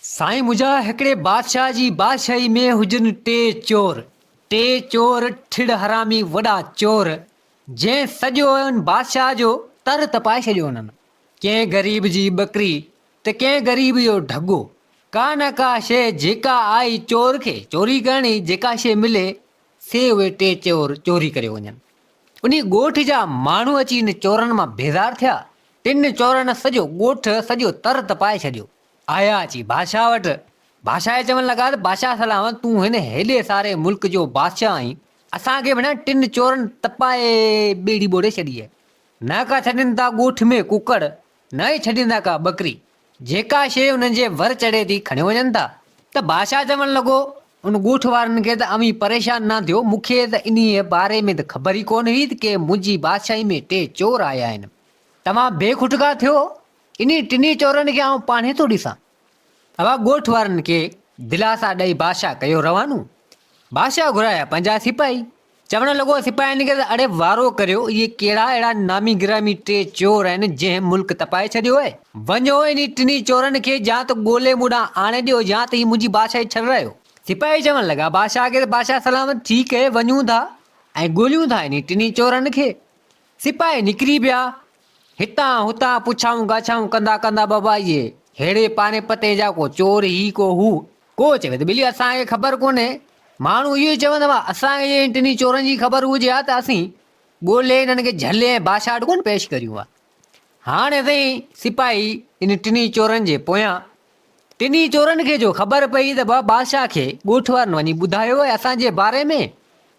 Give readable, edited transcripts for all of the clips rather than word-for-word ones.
سائين منهنجا هڪڙي بادشاهه جي بادشاهي ۾ هجن ٽي چور، ٽي چور ٺڙ حرامي وڏا چور، جنهن سڄو ان بادشاهه جو تر تپائي ڇڏيو انهن. ڪنهن غريب جي ٻڪري ته ڪنهن غريب جو ڍڳو، ڪا نه ڪا شيء جيڪا آئي چور کي چوري ڪرڻي جيڪا شيء ملي سي اهي ٽي چور چوري ڪريو وڃن. انهي ڳوٺ جا ماڻهو اچي ان چورن مان بيزار ٿيا. ٽن چورن سڄو ڳوٺ، سڄو تر تپائي ڇڏيو. آيا اچي بادشاهه وٽ. بادشاهه کي چوڻ لڳا ته بادشاهه سلامت تون هن هيڏي ساري ملڪ جو بادشاهه آهين، اسان کي به ٽن چورن تپائي ٻيڙي ٻوڙي ڇڏي آهي. نه ڪا ڇڏين ٿا ڳوٺ ۾ ڪڪڙ، نه ئي ڇڏين ٿا ڪا ٻڪري. جيڪا شيء انهن جي ور چڙهي ٿي کڻيو وڃن ٿا. ته بادشاهه چوڻ لڳو ان ڳوٺ وارن کي ته اوهين پريشان نه ٿيو، مون کي ته انهيء باري ۾ ته خبر ئي ڪونه هئي ته ڪي منهنجي بادشاهي ۾ ٽي چور آيا آهن. توهان بي کٽڪا ٿيو، انهي ٽنهي چورن کي آئون پاڻهي ٿو ڏسان. اها ڳوٺ وارن کي دلاسا ڏئي بادشاهه ڪيو روانو. بادشاهه گهرايا پنهنجا سپاهي. چوڻ لڳو سپاهين کي ته اڙي وارو ڪريو، اهي ڪهڙا اهڙا نامي گرامي ٽي چور آهن جنهن ملڪ تپائي ڇڏيو آهي. وڃو انهي ٽنهي چورن کي يا ته ڳولي مون ڏانهن آڻي ڏيو يا ته هي منهنجي بادشاهي ڇڏرايو. سپاهي چوڻ لڳا بادشاهه کي ته بادشاهه سلامت ٺيڪ اهي وڃون ٿا ۽ ڳوليون ٿا انهي ٽنهي چورن کي. سپاهي نڪري پيا. هتان هتان پڇائون ڳاڇائون ڪندا ڪندا بابا اهي ههڙي پاني پتي جا ڪو چور هي ڪو هو. ڪو چوي ته ٻلي اسان کي خبر ڪونهي. ماڻهو اهو ئي چوندا هئا اسان کي جي انهن ٽنهي چورن جي خبر هجي ها ته اسين ڳولي انهن کي جهلي ۽ بادشاهه وٽ ڪونه پيش ڪريون ها. هاڻي سائين سپاهي انهن ٽنهي چورن جي پويان. ٽنهي چورن کي جو خبر پئي ته بابا بادشاهه کي ڳوٺ وارن وڃي ٻڌايو آهي اسان جي باري ۾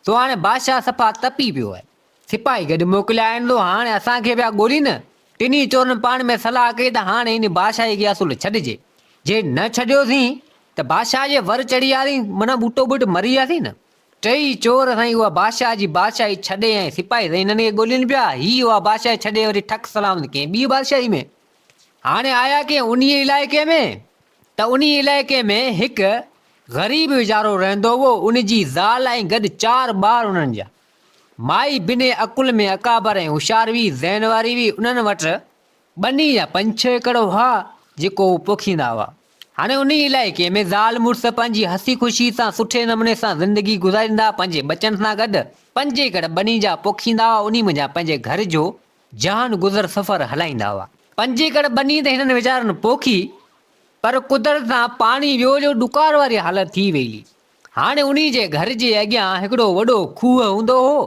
سو هاڻي بادشاهه صفا تپي پيو آهي. سپاهي گڏ موڪليا آهن سو هاڻي اسان کي پيا ڳولين. ٽنهي چورن پاڻ ۾ صلاح ڪئي ته هاڻي هن بادشاهي کي اصل ڇڏجي. جي نه ڇڏيوسين ته بادشاهه جي ور چڙهي وياسين معنيٰ ٻوٽو ٻوٽ مري وياسين نه. ٽئي چور سائين اها بادشاهه جي بادشاهي ڇڏي ۽ سپاهي سائين هنن کي ڳولين پيا. هي اها بادشاهي ڇڏي وري ٺڪ سلامت ڪنهن ٻيء بادشاهي ۾. هاڻي آيا ڪنهن انهيء علائقي ۾ ته انهيء علائقي ۾ هڪ غريب ويچارو رهندو هئو. ان جي زال ۽ گڏ چار ٻار انهن جا. مائي بنهه عقل ۾ اڪابر ۽ هوشيار هئي، ذهن واري هئي، انهن وٽ ٻني جا پنج ڇهه ايڪڙ هئا، جيڪو هو پوکيندا هئا. هاڻي انهي علائقي ۾ زال مڙس پنهنجي هسي خوشي سان سٺي نموني سان زندگي گذاريندا هئا، پنهنجي ٻچن سان گڏ پنج ايڪڙ ٻني جا پوکيندا هئا، انهي منجهان پنهنجي گهر جو جهان گذر سفر هلائيندا هئا. پنج ايڪڙ ٻني ته هنن ويچارن پوکي، پر قدرت سان پاڻي ويو جو ڏڪار واري حالت ٿي ويئي. هاڻي انهي جي گهر جي اڳيان هڪڙو وڏو کوهه هوندو هو.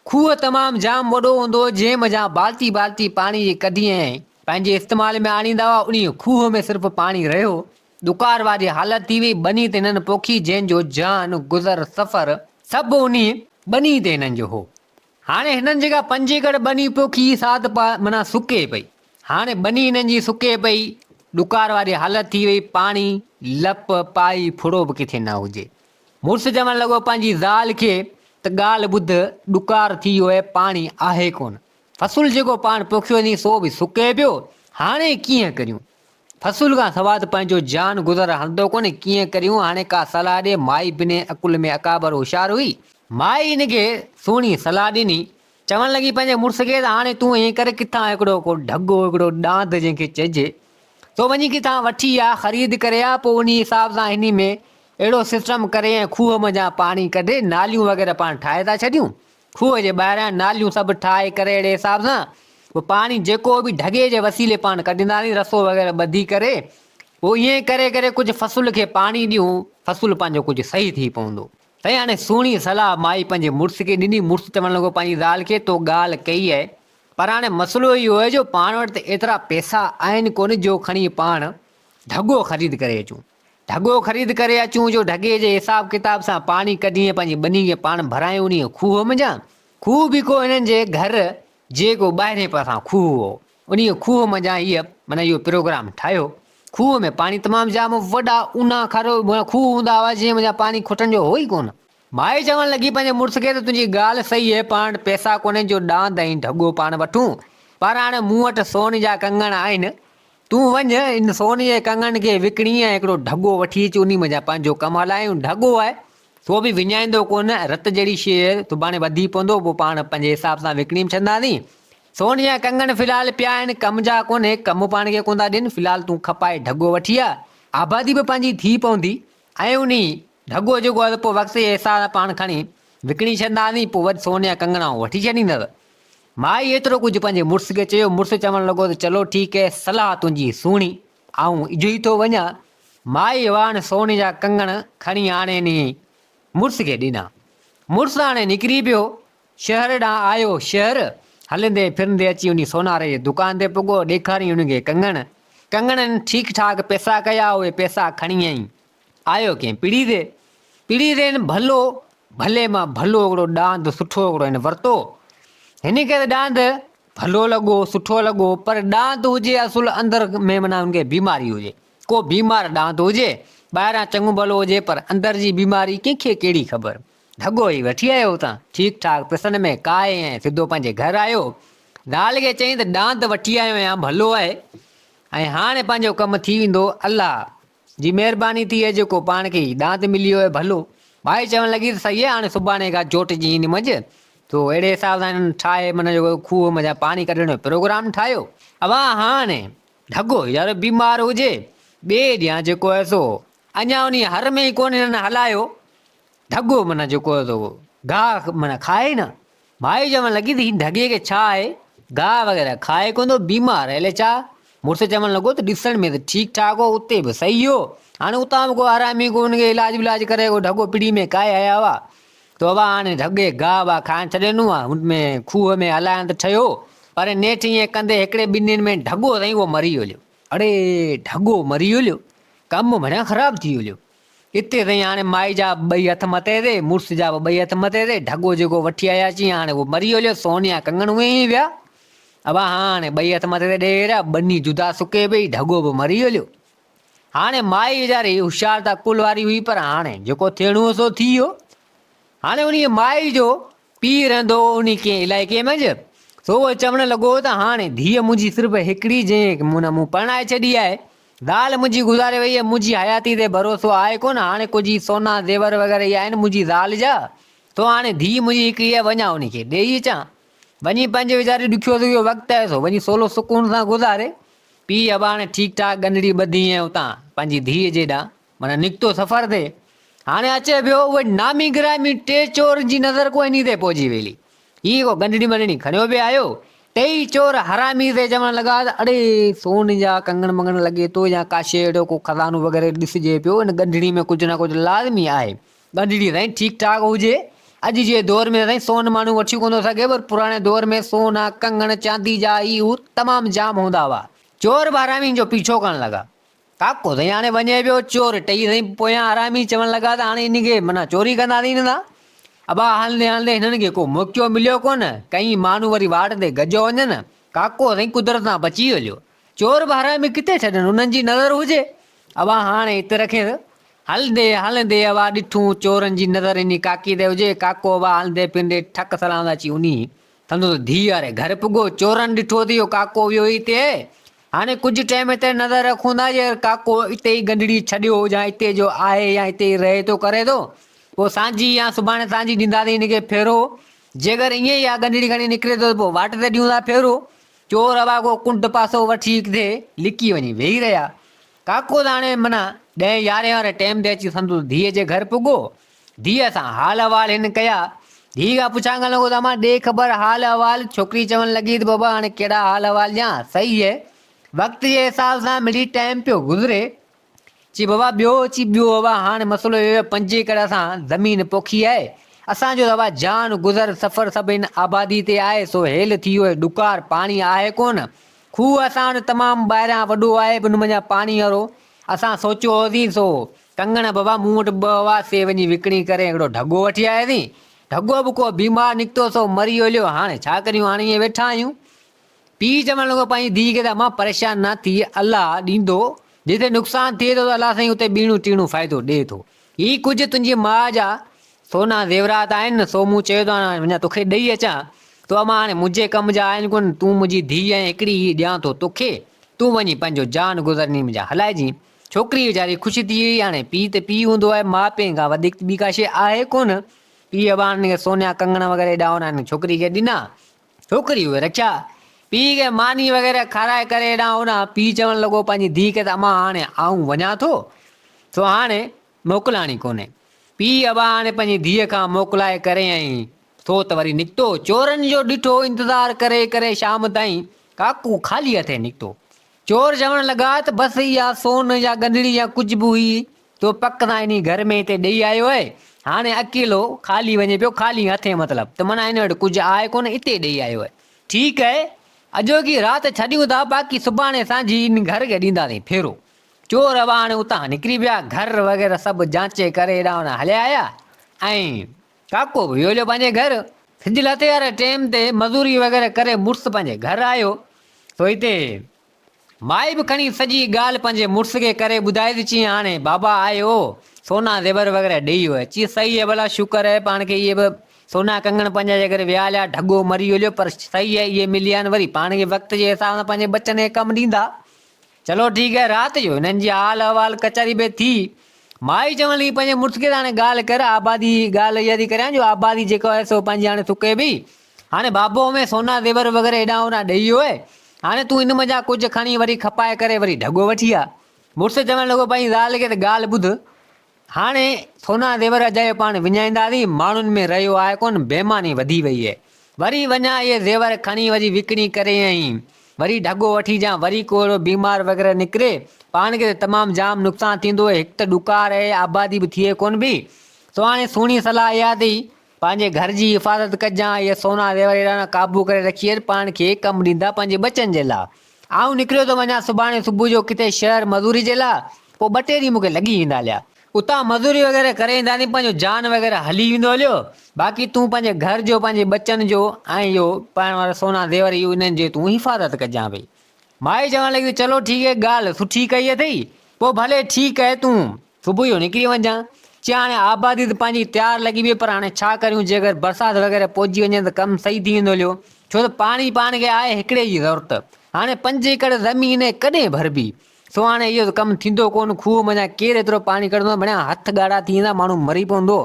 کوهه تمام جام وڏو هوندو هو، جنهن منجهان بالٽي بالٽي پاڻي جي ڪڍي ۽ پنهنجي استعمال ۾ آڻيندا هئا. انهيء کوهه ۾ صرف پاڻي رهيو. ڏڪار واري حالت ٿي وئي. ٻني تي هنن پوکي، جنهن جو جان، گذر سفر سڀ انهيء ٻني تي هنن جو هو. هاڻي هنن جيڪا پنج ايڪڙ ٻني پوکي سا ته معنيٰ سڪي پئي. هاڻي ٻني هنن جي سڪي پئي، ڏڪار واري حالت ٿي وئي، پاڻي لپ پائي ڦڙو به ڪٿي نه هجي. مڙس چوڻ لڳو پنهنجي زال کي ته ڳالهه ٻڌ، ڏڪار ٿي ويو آهي، پاڻي آهي ڪونه. فصل جيڪو پاڻ پوکيوسين سو به سڪي پيو، هاڻي ڪيئن ڪريون؟ فصل کان سوا ته پنهنجو جان گذر هلندو ڪونهي، ڪيئن ڪريون، هاڻي ڪا صلاح ڏي، مائي بنهه عقل ۾ اڪابر هوشيار هئي. مائي هن کي سهڻي صلاح ڏني، چوڻ لڳي پنهنجي مڙس کي ته هاڻي تون ائين ڪر ڪٿان هڪڙو ڪو ڍڳو هڪڙو ڏاند جنهن کي چئجي، سو وڃي ڪٿان وٺي آ، خريد ڪري آ، پوء انهي حساب سان هني ۾ اهڙو سسٽم ڪري ۽ کوهه منجهان پاڻي ڪڍي ناليون وغيره پاڻ ٺاهي ٿا ڇڏيون، کوهه جي ٻاهريان ناليون سڀ ٺاهي ڪري اهڙي حساب سان پوء پاڻي جيڪو به ڍڳي جي وسيلي پاڻ ڪڍنداسين رسو وغيره ٻڌي ڪري پوء ائين ڪري ڪري ڪجهه فصل کي پاڻي ڏيون فصل پنهنجو ڪجهه صحيح ٿي پوندو. سائين هاڻي سهڻي صلاح مائي پنهنجي مڙس کي ڏني مڙس چوڻ لڳو پنهنجي زال کي تو ڳالهه ڪئي آهي پر هاڻي مسئلو اهو آهي جو پاڻ وٽ ته ايترا پئسا آهن ڪونه جو کڻي پاڻ ڍڳو خريد ڪري اچون. ڍڳو خريد ڪري اچون جو ڍڳي جي حساب ڪتاب سان پاڻي ڪڍي ۽ پنهنجي ٻني کي پاڻ ڀرايون انهيء کوهه منجهان. کوهه به ڪو هنن جي گهر جي ڪو ٻاهرين پاسان کوهه هو. انهيء کوهه منجهان هيء معنيٰ اهو پروگرام ٺاهيو. کوهه ۾ پاڻي تمام جام وڏا اونها کارو معنيٰ کوهه هوندا هئا جنهن منجهان پاڻي کٽڻ جو هو ئي ڪونه. مائي چوڻ لڳي پنهنجي مڙس کي ته تنهنجي ڳالهه صحيح آهي پاڻ وٽ پئسا ڪونهن جو ڏاند ۽ ڍڳو پاڻ وٺون پر هاڻي مون وٽ سون جا ڪنگڻ آهن تون وڃ، ان سون جي ڪنگڻ کي وڪڻي ۽ هڪڙو ڍڳو وٺي اچ، انهي منجهان پنهنجو ڪم هلايون. ڍڳو آهي، سو به وڃائيندو ڪونه، رت جهڙي شيء آهي، سڀاڻي وڌي پوندو، پوء پاڻ پنهنجي حساب سان وڪڻي به ڇڏنداسين. سون جا ڪنگڻ في الحال پيا آهن، ڪم جا ڪونهي، ڪم پاڻ کي ڪونه ٿا ڏين، في الحال تون کپائي ڍڳو وٺي آ. آبادي به پنهنجي ٿي پوندي ۽ انهي ڍڳو جيڪو آهي پوء وقت جي حساب سان پاڻ کڻي وڪڻي ڇڏنداسين، پوء وري سون جا ڪنگڻا آئون وٺي ڇڏيندس. مائي ايترو ڪجهه پنهنجي مڙس کي چيو، مڙس چوڻ لڳو ته چلو ٺيڪ هي، صلاح تنهنجي سهڻي، آئون اجهو ئي ٿو وڃان. مائي واڻ سون جا ڪنگڻ کڻي آڻي انهي مڙس کي ڏنا. مڙس هاڻي نڪري پيو، شهر ڏانهن آيو. شهر هلندي ڦرندي اچي انهي سوناري جي دڪان تي پڳو، ڏيکاريائين انهي کي ڪنگڻ. ڪنگڻن ٺيڪ ٺاڪ پئسا ڪيا، اهي پئسا کڻي ۽ آيو ڪنهن پڙي تي. پڙي تي هن ڀلو، ڀلي مان ڀلو هڪڙو ڏاند سٺو هڪڙو هن ورتو. هن کي ته ڏاند ڀلو لڳو، سٺو لڳو، پر ڏاند هجي اصل اندر ۾ معنيٰ هن کي بيماري هجي. ڪو بيمار ڏاند هجي، ٻاهران چڱو ڀلو هجي پر اندر جي بيماري ڪنهن کي ڪهڙي خبر. ڍڳو ئي وٺي آيو اتان، ٺيڪ ٺاڪ پئسن ۾ ڪاهي ۽ سڌو پنهنجي گهر آيو. زال کي چيائين ته ڏاند وٺي آيو آهيان، ڀلو آهي ۽ هاڻي پنهنجو ڪم ٿي ويندو، الله جي مهرباني ٿي آهي جيڪو پاڻ کي هي ڏاند مليو آهي، ڀلو. مائي چوڻ لڳي ته صحيح آهي، هاڻي سڀاڻي کان جوٽجي ان منجهه. تو اهڙي حساب سان هنن ٺاهي معنيٰ جيڪو کوهه منجهان پاڻي ڪڍڻ جو پروگرام ٺاهيو. اوهان هاڻي ڍڳو يار بيمار هجي، ٻئي ڏينهن جيڪو آهي سو اڃا انهي هر ۾ ئي ڪونه هنن هلايو، ڍڳو معنيٰ جيڪو آهي سو گاهه معنيٰ کائي نه. مائي چوڻ لڳي ته هي ڍڳي کي ڇا آهي، گاهه وغيره کائي ڪونه ٿو، بيمار آهي الائي ڇا؟ مڙس چوڻ لڳو ته ڏسڻ ۾ ته ٺيڪ ٺاڪ هو، اتي به صحيح هو، هاڻي اتان به ڪو آرامي ڪو هن کي علاج ولاج ڪري ڪو ڍڳو پڙي ۾ ڪاهي آيا هئا، ته بابا هاڻي ڍڳي گاهه واهه کائڻ ڇڏي ڏنو آهي، هن ۾ کوهه ۾ هلائڻ ته ٺهيو، پر نيٺ ائين ڪندي هڪڙي ٻن ڏينهن ۾ ڍڳو سائين اهو مري هليو. اڙي ڍڳو مري هليو، ڪم ڀڻيا خراب ٿي هليو. اتي سائين هاڻي مائي جا به ٻئي هٿ مٿي تي، مڙس جا به ٻئي هٿ مٿي تي، ڍڳو جيڪو وٺي آياسين هاڻي اهو مري هليو، سون يا ڪنگڻ اهي ئي ويا. ابا هاڻي ٻئي هٿ مٿي تي ڏيئي رهيا، ٻني جدا سڪي پئي، ڍڳو به مري هليو. هاڻي مائي ويچاري هوشيار ته عقل واري هئي پر هاڻي جيڪو ٿيڻو هو سو ٿي ويو. هاڻي انهيء مائي جو پيء رهندو هو انهي ڪنهن علائقي منجهه، سو اهو چوڻ لڳو ته هاڻي ڌيء منهنجي صرف هڪڙي جنهن مون مون پرڻائي ڇڏي آهي، زال منهنجي گذاري وئي آهي، منهنجي حياتي تي ڀروسو آهي ڪونه، هاڻي ڪجهه هي سونا زيور وغيره ئي آهن منهنجي زال جا، سو هاڻي ڌيء منهنجي هڪڙي آهي وڃان انهي کي ڏيئي اچان. وڃي پنهنجي ويچاري ڏکيو سکيو وقت آهي سو وڃي سولو سڪون سان گذاري. پيء اباڻي ٺيڪ ٺاڪ ڳنڍڙي ٻڌي ۽ اتان پنهنجي ڌيء جي ڏانهن معنيٰ نڪتو سفر تي. هاڻي اچي پيو اهي نامي گرامي ٽي چور جي نظر ڪو انهي تي پئجي ويلي. هي ڪو ڳنڍڙي ٻنڍڙي کڻيو پئي آيو. ٽيئي چور حرامي تي چوڻ لڳا ته اڙي سون جا ڪنگڻ منگڻ لڳي ٿو يا ڪا شيء اهڙو ڪو خزانو وغيره ڏسجي پيو ان ڳنڍڙي ۾ ڪجهه نه ڪجهه لازمي آهي. ڳنڍڙي سائين ٺيڪ ٺاڪ هجي. اڄ جي دور ۾ سائين سون ماڻهو وٺي ڪونه ٿو سگهي پر پراڻي دور ۾ سون، ڪنگڻ، چاندي جا هي هو تمام جام هوندا هئا. چور به حرامين جو پيڇو ڪرڻ لڳا. ڪاڪو سائين هاڻي وڃي پيو، چور ٽئي سائين پويان حرامي چوڻ لڳا ته هاڻي انهي کي معنيٰ چوري ڪنداسين هن سان. ابا هلندي هلندي هنن کي ڪو موقعو مليو ڪونه، ڪئين ماڻهو وري واٽ تي گجو وڃن، ڪاڪو سائين قدرت سان بچي هليو. چور به حرامي ڪٿي ڇڏن، انهن جي نظر هجي. ابا هاڻي هت رکيس. هلندي هلندي ابا ڏٺون چورن جي نظر انهي ڪاڪي تي هجي، ڪاڪو ابا هلندي ڦرندي ٺڪ سلام اچي انهي سندس ڌيء واري گهر پڳو، چورن ڏٺو ته اهو ڪاڪو ويو ئي اتي. هاڻي ڪجهه ٽيم اتي نظر رکون ٿا جي ڪاڪو اتي ئي ڳنڍڙي ڇڏيو يا اتي جو آهي يا اتي ئي رهي ٿو ڪري ٿو، پوء سانجهي يا سڀاڻي سانجهي ڏينداسين هن کي ڦيرو. جيڪر ائين ئي اها ڳنڍڙي کڻي نڪري ٿو ته پوء واٽ تي ڏيون ٿا ڦيرو. چور اواڳو ڪنڊ پاسو وٺي ڪٿي لڪي وڃي ويهي رهيا. ڪاڪو ته هاڻي معنيٰ ڏهين يارهين واري ٽيم تي اچي سندس ڌيء جي گهر پڳو. ڌيء سان حال احوال هن ڪيا. ڌيء کان پڇا ڪرڻ لڳو ته امان ڏي خبر حال احوال. ڇوڪري چوڻ لڳي ته بابا هاڻي ڪهڙا حال احوال ڏيان. صحيح هي وقت جي حساب سان مڙئي ٽيم پيو گذري. چي بابا ٻيو؟ چي ٻيو بابا هاڻي مسئلو اهو آهي پنج ايڪڙ اسان زمين پوکي آهي. اسان جو ته بابا جان گذر سفر سڀ هن آبادي تي آهي سو هيل ٿي ويو آهي ڏڪار پاڻي آهي ڪونه. کوهه اسان وٽ تمام ٻاهريان وڏو آهي به ان منجهان پاڻي هرو اسان سوچيو هوسين سو ڪنگڻ بابا مون وٽ ٻه هئا سي وڃي وڪڻي ڪري هڪڙو ڍڳو وٺي آياسين. ڍڳو به ڪو بيمار نڪتو سو مري هليو. هاڻي ڇا ڪريون هاڻي ائين ويٺا آهيون. پيء چوڻ لڳو پنهنجي ڌيء کي ته امان پريشان نه ٿيء الله ڏيندو جتي نقصان ٿئي ٿو ته الله سائين اتي ٻيڻو ٽيڻو فائدو ڏئي ٿو. هي ڪجهه تنهنجي ماء جا سونا زيورات آهن نه سو مون چيو ته هاڻي وڃان توکي ڏئي اچان. سو امان هاڻي منهنجي ڪم جا آهن ڪونه تون منهنجي ڌيء آهين هڪڙي هي ڏيان ٿو توکي تون وڃي پنهنجو جان گذر نيم جا هلائجين. ڇوڪري ويچاري خوش ٿي وئي. هاڻي پيء ته پيء هوندو آهي، ماء پيء کان وڌيڪ ته ٻي ڪا شيء آهي ڪونه. پيء اباڻن کي سونيا ڪنگڻ وغيره ايڏا هوندا آهن، ڇوڪري کي ڏنا. ڇوڪري اهي رکيا. پيء کي ماني وغيره کارائي ڪري هيڏانهن هوڏانهن پيء چوڻ لڳو پنهنجي ڌيء کي ته امان هاڻي آئون وڃان ٿو سو هاڻي موڪلاڻي ڪونهي. پيء ابا هاڻي پنهنجي ڌيء کان موڪلائي ڪري ۽ ٿو ته وري نڪتو. چورن جو ڏٺو انتظار ڪري ڪري شام تائين ڪاڪو خالي هٿين نڪتو. چور چوڻ لڳا ته بس اها سون يا ڳنڍڙي يا ڪجهه به هئي تو پڪ سان انهي گهر ۾ هتي ڏئي آيو آهي. هاڻي اڪيلو خالي وڃي پيو، خالي هٿين مطلب ته معنيٰ هن وٽ ڪجهه آهي ڪونه اتي ڏئي آيو آهي. ٺيڪ آهي اڄوڪي رات ڇڏيون ٿا باقي سڀاڻي سانجهي ان گهر کي ڏينداسين ڦيرو. چور ابا هاڻي اتان نڪري ويا، گهر وغيره سڀ جانچي ڪري هيڏانهن هوڏانهن هليا آيا ۽ ڪاڪو به ويو هليو پنهنجي گهر. سج لٿي واري ٽيم تي مزوري وغيره ڪري مڙس پنهنجي گهر آيو سو هتي مائي به کڻي سڄي ڳالهه پنهنجي مڙس کي ڪري ٻڌائي ته چيائين هاڻي بابا آيو سونا زيور وغيره ڏئي ويو آهي. چي صحيح آهي ڀلا شڪر آهي پاڻ کي اهي به سونا ڪنگڻ پنهنجا جيڪر ويا هليا ڍڳو مري ويو هليو پر صحيح آهي اهي ملي ويا آهن وري پاڻ کي وقت جي حساب سان پنهنجي ٻچن کي ڪم ڏيندا. چلو ٺيڪ آهي رات جو هنن جي حال احوال ڪچهري به ٿي. مائي چوڻ لڳي پنهنجي مڙس کي ته هاڻي ڳالهه ڪر آبادي جي ڳالهه اها ٿي ڪريان جو آبادي جيڪو آهي سو پنهنجي هاڻي سڪي پئي. هاڻي بابو ۾ سونا زيور وغيره هيڏانهن هوڏانهن ڏئي ويو آهي. هاڻي تون ان منجهان ڪجهه کڻي وري کپائي ڪري وري ڍڳو وٺي آ. مڙس چوڻ لڳو پنهنجي زال کي ته ڳالهه ٻڌ. هاڻي سونا زيور اجايو پاڻ وڃائينداسين، ماڻهن ۾ رهيو آهي ڪونه، بيماني وڌي وئي اهي. وري وڃان اهي زيور کڻي وري وڪڻي ڪري ۽ وري ڍڳو وٺي جان وري ڪو اهڙو بيمار وغيره نڪري، پاڻ کي ته تمام جام نقصان ٿيندو، هڪ ته ڏڪار اهي، آبادي به ٿئي ڪونه پئي. سو هاڻي سهڻي صلاح اها اٿئي، پنهنجي گهر جي حفاظت ڪجان، اهي سونا زيور اهڙا نه قابو ڪري رکيئي پاڻ کي ڪم ڏيندا پنهنجي ٻچن جي لاء. آئون نڪريو ٿو وڃان سڀاڻي صبح جو ڪٿي شهر مزوري جي لاء، پوء ٻه ٽي ڏينهن مون کي لڳي ويندا هليا. اتان مزوري وغيره ڪري اينداسين پنهنجو جان وغيره هلي ويندو هليو، باقي تون پنهنجي گهر جو پنهنجي ٻچن جو ۽ اهو پائڻ وارا سونا زيور اهو انهن جي تون حفاظت ڪجان ڀئي. مائي چوڻ لڳي ته چلو ٺيڪ هي ڳالهه سٺي ڪئي اٿئي، پوء ڀلي ٺيڪ اهي تون صبح جو نڪري وڃجان. چي هاڻي آبادي ته پنهنجي تيار لڳي پئي پر هاڻي ڇا ڪريون جيڪر برسات وغيره پهچي وڃي ته ڪم صحيح ٿي ويندو هليو. ڇو ته پاڻي پاڻ کي آهي هڪڙي جي ضرورت. هاڻي پنج ايڪڙ زمين ڪڏهن ڀربي. سو هاڻي اهو ته ڪم ٿيندو ڪونه. کوهه منجهان ڪير ايترو پاڻي ڪڍندو. بڻيا هٿ ڳاڙها ٿي ويندا ماڻهو مري پوندو.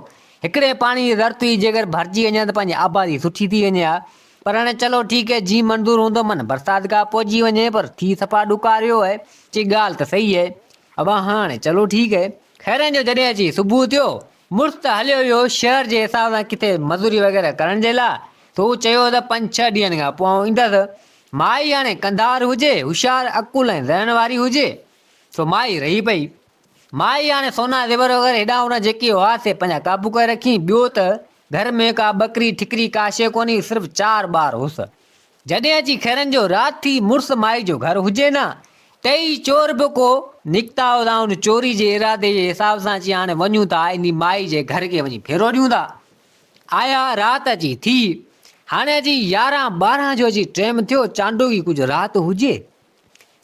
هڪڙي پاڻي جي ضرورت هئي جيڪر ڀرجي وڃي ها ته پنهنجي آبادي سٺي ٿي وڃي ها. پر هاڻي چلو ٺيڪ هي جي منظور هوندو من برسات ڪا پهچي وڃي پر ٿي صفا ڏڪاريو هي. چي ڳالهه ته صحيح هي. ابا هاڻ چلو ٺيڪ هي. خيرن جو جڏهن اچي صبح ٿيو، مڙس ته هليو ويو شهر جي حساب سان ڪٿي مزوري وغيره ڪرڻ جي لاء، سو چيو ته پنج ڇهه ڏينهن کان پوء آئون ايندس. مائي هاڻي ڪنڌار هجي، هوشيار، عقل ۽ ذهن واري هجي، سو مائي رهي پئي. مائي هاڻي سونا زيور وغيره هيڏانهن هوڏانهن جيڪي هئا سي پنهنجا قابو ڪري رکين، ٻيو ته گهر ۾ ڪا ٻڪري ٺڪري ڪا شيء ڪونهي، صرف چار ٻار هئس. جڏهن اچي خيرن جو رات ٿي مڙس مائي جو گهر هجي نه ته ئي چور به ڪو نڪتا هوندا ان چوري جي ارادي جي حساب سان اچي هاڻي وڃون ٿا انهي مائي جي گهر کي وڃي ڦيرو ڏيون ٿا آيا رات اچي ٿي هاڻي اچي يارهن ٻارهن جو اچي ٽيم ٿيو چانڊوڪي ڪجهه رات هجي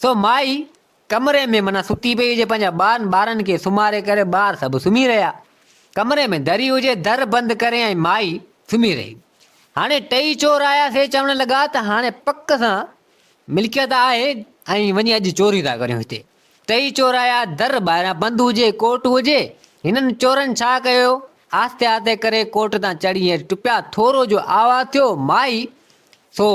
سو مائي ڪمري ۾ معنيٰ ستي پئي هجي پنهنجا ٻارن ٻارن کي سمهاري ڪري ٻار سڀ سمهي رهيا. ڪمري ۾ دري هجي در بند ڪري ۽ مائي سمهي رهي. هاڻي ٽئي چور آيا سي چوڻ لڳا ته هاڻي پڪ سان ملڪيت آهي ۽ وڃي اڄ چوري ٿا ڪريون هتي. ٽئي چور آيا در ٻاهران بند هجي ڪوٽ هجي هنن چورن ڇا ڪيو آهستي آهستي ڪري ڪوٽ تان چڙهي هيٺ ٽپيا ٿورو جو آواز ٿيو مائي سو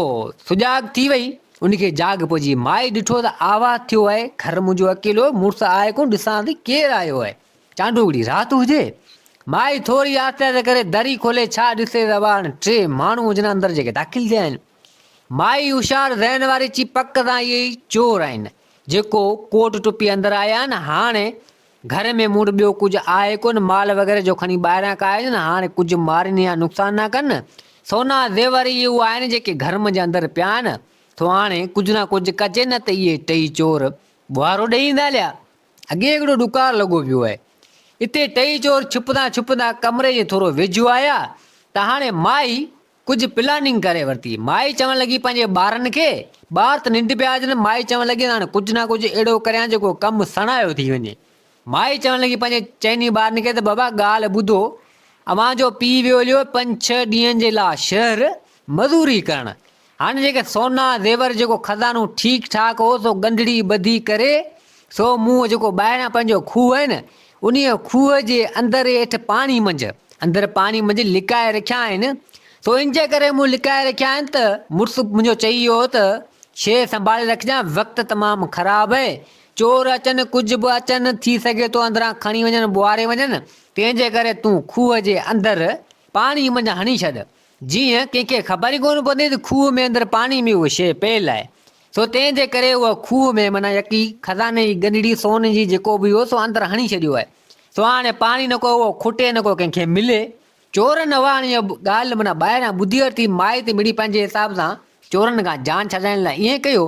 سجاڳ ٿي وئي. ان کي جاڳ پئجي. مائي ڏٺو ته آواز ٿيو آهي. گهر منهنجو اڪيلو مڙس آهي ڪونه، ڏسان ٿي ڪير آيو آهي. چانڊوڪڙي رات هجي. مائي ٿوري آهستي آهستي ڪري دري کولي ڇا ڏسي ته ابا ٽي ماڻهو هجن اندر جيڪي داخل ٿيا آهن. مائي هوشيار ذهن واري چي پڪ سان اهي ئي چور آهن جيڪو ڪوٽ ٽپي اندر آيا آهن. هاڻي گهر ۾ مون وٽ ٻيو ڪجهه آهي ڪونه، مال وغيره جو کڻي ٻاهران ڪاهي اچن، هاڻي ڪجهه مارين يا نقصان نه ڪن. سونا زيور اهي اهي آهن جيڪي گهر منجهه اندر پيا آهن، سو هاڻي ڪجهه نه ڪجهه ڪجي نه ته اهي ٽئي چور ٻوهارو ڏئي ايندا هليا. اڳي هڪڙو ڏڪار لڳو پيو آهي. اتي ٽئي چور ڇپندا ڇپندا ڪمري جي ٿورو ويجهو آيا ته هاڻي مائي ڪجهه پلاننگ ڪري ورتي. مائي چوڻ لڳي پنهنجي ٻارن کي، ٻار ته ننڊ پيا اچن، مائي چوڻ لڳي ته هاڻي ڪجهه نه ڪجهه اهڙو ڪريان جيڪو ڪم سڻايو ٿي وڃي. مائي چوڻ لڳي پنهنجي چئني ٻارن کي ته بابا ڳالهه ٻڌو، اوهان جو پيء ويو هليو پنج ڇهه ڏينهن جي لاء شهر مزوري ڪرڻ. هاڻي جيڪي سونا زيور جيڪو خزانو ٺيڪ ٺاڪ هو سو ڳنڍڙي ٻڌي ڪري سو مون جيڪو ٻاهريان پنهنجو کوهه آهي نه انهيء کوهه جي اندر هيٺ پاڻي منجهه اندر پاڻي منجهه لڪائي رکيا آهن سو ان جي ڪري مون لڪائي رکيا آهن ته مڙس منهنجو چئي ويو هو ته. شيء سنڀالي رکجان، وقت تمام خراب اهي، چور اچن، ڪجهه به اچن، ٿي سگهي ٿو اندران کڻي وڃن، ٻوهاري وڃن، تنهن جي ڪري تون کوهه جي اندر پاڻي منجهه هڻي ڇڏ، جيئن ڪنهن کي خبر ئي ڪونه پوندي ته کوهه ۾ اندر پاڻي ۾ اها شيء پيل آهي. سو تنهن جي ڪري اها کوهه ۾ معنيٰ يڪي خزاني جي ڳنڍڙي سون جي جيڪو به هو سو اندر هڻي ڇڏيو آهي. سو هاڻي پاڻي نه ڪو اهو کٽي نه ڪو ڪنهن کي ملي. چورن اها هاڻي اها ڳالهه معنيٰ ٻاهران ٻڌي ورتي. مائي ته مڙئي پنهنجي حساب سان چورن کان جان ڇڏائڻ لاء ائين ڪيو.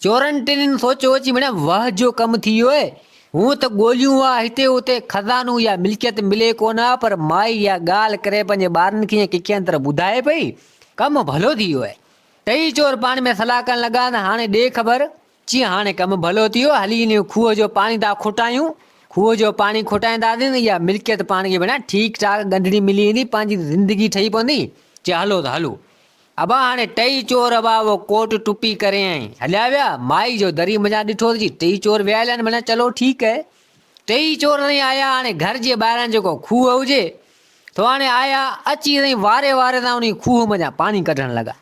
چورن ٽنهين سوچيو اچي مڙيا واهه جو ڪم ٿي ويو آهي. هونء ته ڳوليون ها هتي هتي خزانو يا ملڪيت ملي ڪونه ها پر مائي اها ڳالهه ڪري پنهنجي ٻارن کي يا ڪنهن کي اندر ٻڌائي پئي. ڪم ڀلو ٿي ويو آهي. ٽئي چور پاڻ ۾ صلاح ڪرڻ لڳا ته هاڻي ڏي خبر، چي هاڻي ڪم ڀلو ٿي ويو، هلي انهيء کوهه جو پاڻي ٿا کوٽايون. کوهه جو پاڻي کوٽائينداسين ته اها ملڪيت پاڻ کي ڀيڻا ٺيڪ ٺاڪ ڳنڍڙي ملي ويندي، پنهنجي زندگي ٺهي پوندي. چي هلو ته هلو. ابا هاڻي ٽئي چور ابا اهو ڪوٽ ٽپي ڪري ۽ هليا ويا. مائي جو دري منجهان ڏٺو ته جي ٽئي چور ويا هليا آهن معنيٰ چلو ٺيڪ اهي. ٽئي چور سائين آيا هاڻي گهر جي ٻاهران جيڪو کوهه هجي سو هاڻي آيا اچي سائين واري واري سان انهي کوهه منجهان پاڻي ڪڍڻ لڳا.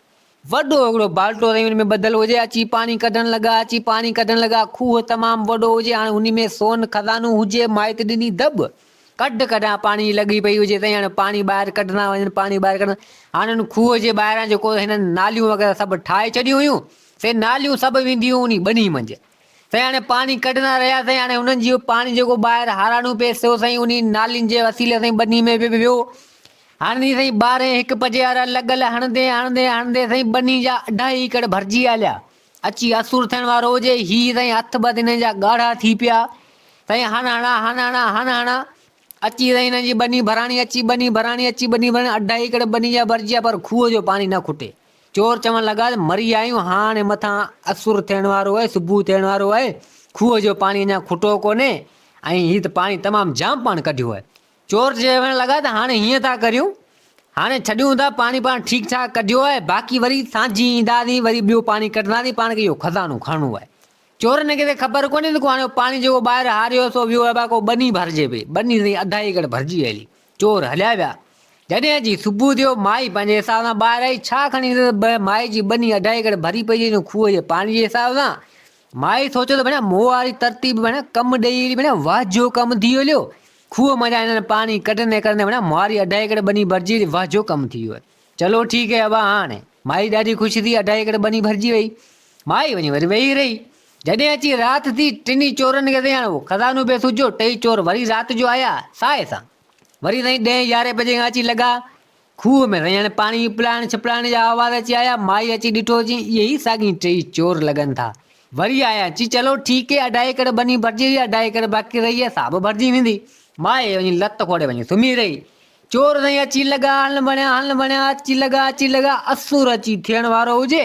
وڏو هڪڙو بالٽو سائين ان ۾ ٻڌل هجي اچي پاڻي ڪڍڻ لڳا اچي پاڻي ڪڍڻ لڳا کوهه تمام وڏو هجي هاڻي انهي ۾ سون خزانو هجي مائي ته ڏني دٻ ڪڍ ڪڍان پاڻي جي لڳي پئي هجي سائين هاڻي پاڻي ٻاهر ڪڍندا وڃن پاڻي ٻاهر ڪڍندا هاڻي ان کوهه جي ٻاهران جيڪو هنن ناليون وغيره سڀ ٺاهي ڇڏيون هيون سي ناليون سڀ وينديون انهي ٻنهي منجهه سائين هاڻي پاڻي ڪڍندا رهيا سائين هاڻي انهن جي پاڻي جيڪو ٻاهر هاراڻو پئي سو سائين انهي نالين جي وسيلي سائين ٻنهي ۾ به ويو هاڻي سائين ٻارهين هڪ بجي وارا لڳل هڻندي هڻندي هڻندي سائين ٻنهي جا اڍائي ايڪڙ ڀرجي هليا اچي اسور ٿيڻ وارو هجي، هي سائين هٿ ٻڌ هنن جا ڳاڙها ٿي پيا، سائين هڻ هڻا هڻ هڻا هڻ هڻا، اچي سائين هنن جي ٻني ڀراڻي اچي ٻني ڀراڻي اچي ٻني ڀراڻي اڍائي ايڪڙ ٻني جا ڀرجي ويا پر کوهه جو پاڻي نه کٽي. چور چوڻ لڳا ته مري ويا آهيون هاڻي مٿان اسور ٿيڻ وارو آهي صبح ٿيڻ وارو آهي کوهه جو پاڻي اڃا کٽو ڪونهي ۽ هي ته پاڻي تمام جام پاڻ ڪڍيو آهي. چور چوڻ لڳا ته هاڻي هيئن ٿا ڪريون، هاڻي ڇڏيون ٿا، پاڻي پاڻ ٺيڪ ٺاڪ ڪڍيو آهي، باقي وري سانجهي اينداسين، وري ٻيو پاڻي ڪڍنداسين، پاڻ کي اهو خزانو کڻڻو آهي. چورن کي ته خبر ڪونهي ته ڪو هاڻي پاڻي جيڪو ٻاهر هاريو سو ويو آهي، باقي ٻني ڀرجي پئي، ٻني سائين اڍائي ايڪڙ ڀرجي وئي هلي. چور هليا ويا. جڏهن اچي صبح ٿيو، مائي پنهنجي حساب سان ٻاهر آئي، ڇا کڻي ڏسي ته مائي جي ٻني اڍائي ايڪڙ ڀري پئي هجي، کوهه جي پاڻي جي حساب سان. مائي سوچيو ته ڀيڻا مون واري ترتيب ڀيڻا ڪم ڏئي هلي، ڀيڻا واهه جو ڪم ٿي هليو. کوهه منجهان هنن پاڻي ڪڍندي ڪڍندي ڀيڻا ماري اڍائي ايڪڙ ٻني ڀرجي وئي، واهه جو ڪم ٿي ويو. چلو ٺيڪ هي ابا هاڻي. مائي ڏاڍي خوش ٿي، اڍائي ايڪڙ ٻني ڀرجي وئي. مائي وڃي وري ويهي رهي. جڏهن اچي رات ٿي، ٽنهي چورن کي سائين هاڻي اهو خزانو پئي سجهيو، ٽئي چور وري رات جو آيا ساهي سان. وري سائين ڏهين يارهين بجي کان اچي لڳا کوهه ۾ سائين هاڻي پاڻي اپلائڻ ڇپلائڻ جا آواز اچي آيا، مائي اچي ڏٺو چي اهي ئي ساڳي ٽيئي چور لڳن ٿا. وري آيا چي چلو ٺيڪ هي اڍائي ايڪڙ ٻني ڀرجي وئي اڍائي ايڪڙ باقي رهي آهي سا به ڀرجي ويندي. مائي وڃي لت کوڙي وڃي سمهي رهي. چور سائين اچي لڳا هل بڻيا هل بڻيا اچي لڳا اچي لڳا اسور اچي ٿيڻ وارو هجي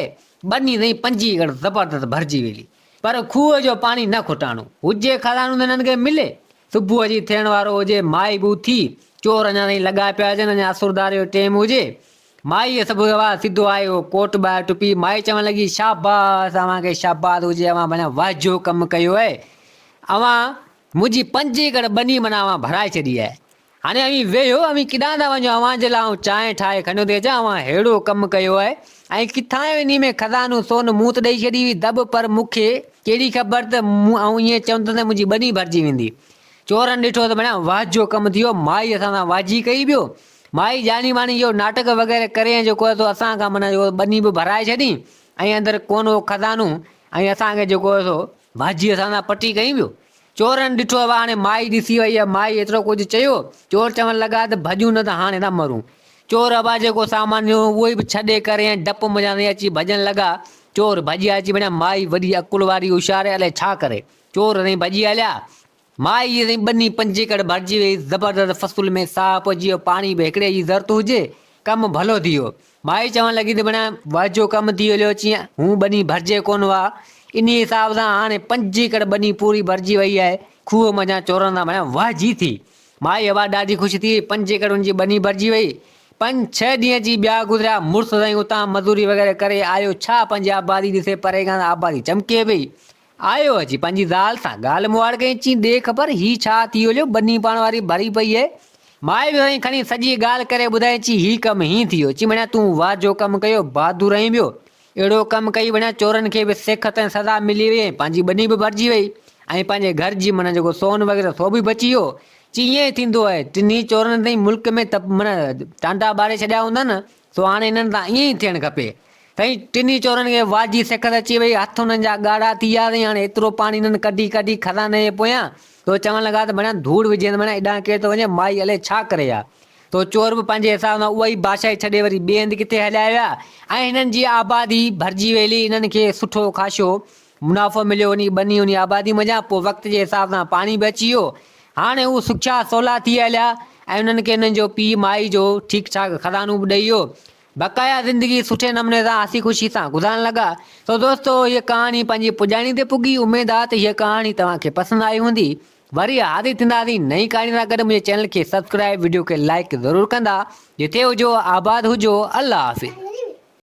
ٻني سائين پنجين ايڪڙ زبردست ڀرجي ويلي. پر کوهه جو پاڻي نه کٽاڻو هجي خزانو ته هنن کي ملي. صبح اچي ٿيڻ وارو هجي، مائي به اٿي، چور اڃا تائين لڳا پيا هجن، اڃا اسردار جو ٽيم هجي. مائيء سڀ گواهه سڌو آيو، ڪوٽ ٻاهر ٽپي، مائي چوڻ لڳي، شاباس اوهان کي شاباس هجي، اوهان ڀلا واجهو ڪم ڪيو آهي. اوهان منهنجي پنج ايڪڙ ٻني معنيٰ اوهان ڀرائي ڇڏي آهي. هاڻي اوهين ويهو، اوهين ڪيڏانهن ٿا وڃو، اوهان جي لاء آئون چانهه ٺاهي کنيو ٿي اچان، اوهان ههڙو ڪم ڪيو آهي ۽ ڪٿان آيو انهي ۾ خزانو سون مون ته ڏئي ڇڏي هئي دٻ پر مون کي ڪهڙي خبر ته مون آئون ائين چوندس ته منهنجي ٻني ڀرجي ويندي. چورن ڏٺو ته ڀڻيا واهه جو ڪم ٿي ويو، مائي اسان سان واجهي ڪئي پيو. مائي ڄاڻي واڻي اهو ناٽڪ وغيره ڪري ۽ جيڪو آهي سو اسان کان معنيٰ اهو ٻني به ڀرائي ڇڏي ۽ اندر ڪونه هو خزانو ۽ اسان کي جيڪو آهي سو واجهي اسان سان پٽي ڪئي پيو. چورن ڏٺو اها هاڻي مائي ڏسي وئي آهي. مائي ايترو ڪجهه چيو. چور چوڻ لڳا ته ڀڄون نه ته هاڻي ٿا مرون. چور ابا جيڪو سامان هيو اهو ئي به ڇڏي ڪري ۽ ڊپ منجهان ائين اچي ڀڄڻ لڳا. چور ڀڄيا اچي وڃا. مائي وڏي عقل واري هوشيار آهي الائي ڇا ڪري. چور سائين ڀڄي هليا. مائي جي سائين ٻني پنج ايڪڙ ڀرجي وئي. زبردست فصل ۾ ساهه پئجي ويو. پاڻي به هڪڙي جي ضرورت هجي. ڪم ڀلو ٿي ويو. مائي چوڻ لڳي ته ڀيڻا واهه جو ڪم ٿي هليو چيائين هون ٻني ڀرجي ڪونه هئا انهي حساب سان هاڻي پنج ايڪڙ ٻني پوري ڀرجي وئي آهي کوهه منجهان چورن سان ڀيڻا واهه جي ٿي مائي هوا ڏاڍي خوش ٿي وئي پنج ايڪڙ ان جي ٻني ڀرجي وئي پنج ڇهه ڏينهن اچي ٻيا گذريا مڙس سائين اتان مزوري وغيره ڪري آيو ڇا پنهنجي آبادي ڏسي پري کان ته آبادي چمڪي پئي آيو اچي پنهنجي زال سان ڳالهه مهاڙ ڪئي، چين ڏي خبر هي ڇا ٿي هليو، ٻني پاڻ واري ڀري پئي اهي. مائي به سائين کڻي سڄي ڳالهه ڪري ٻڌائي، چي هي ڪم هين ٿي ويو. چي مڙيا تون واهه جو ڪم ڪيو، بهادر آهين ٻيو. اهڙو ڪم ڪئي وڃان چورن کي به سيکت ۽ سزا ملي وئي ۽ پنهنجي ٻني به ڀرجي وئي ۽ پنهنجي گهر جي معنيٰ جيڪو سون وغيره سو به بچي ويو. چي ائين ئي ٿيندو آهي. ٽنهي چورن تائين ملڪ ۾ ته معنيٰ ٽانڊا ٻاري ڇڏيا هوندا نه سو هاڻي انهن سان ائين ئي ٿيڻ کپي. سائين ٽنهي چورن کي واجي سيکت اچي وئي هٿ انهن جا ڳاڙها ٿي ويا سائين هاڻي ايترو پاڻي انهن ڪڍي ڪڍي خزاني جي پويان سو چوڻ لڳا ته معنيٰ ڌوڙ وجهين معنيٰ ايڏانهن ڪير ٿو وڃي مائي الائي ڇا ڪري ها. تو چور به پنهنجي حساب سان اها ئي بادشاهي ڇڏي وري ٻئي هنڌ ڪٿي هليا ويا ۽ هنن جي آبادي ڀرجي ويلي انهن کي سٺو خاشو منافعو مليو انهي ٻني انهي آبادي منجهان پوء وقت جي حساب سان پاڻي به اچي ويو هاڻي هو سکيا سولا ٿي هليا ۽ انهن کي انهن جو پيء مائي جو ٺيڪ ٺاڪ خزانو به ڏئي ويو بقايا زندگي سٺي نموني سان هسي خوشي سان گذارڻ لڳا سو دوستو هيء ڪهاڻي پنهنجي پڄاڻي تي پڳي اميد آ ته هيء ڪهاڻي توهان کي پسند آئي هوندي وري حاضر ٿينداسين نئين ڪهاڻي سان گڏ منهنجي چينل کي سبسڪرائب وڊيو کي لائيڪ ضرور ڪندا جتي هجو آباد هجو الله حافظ.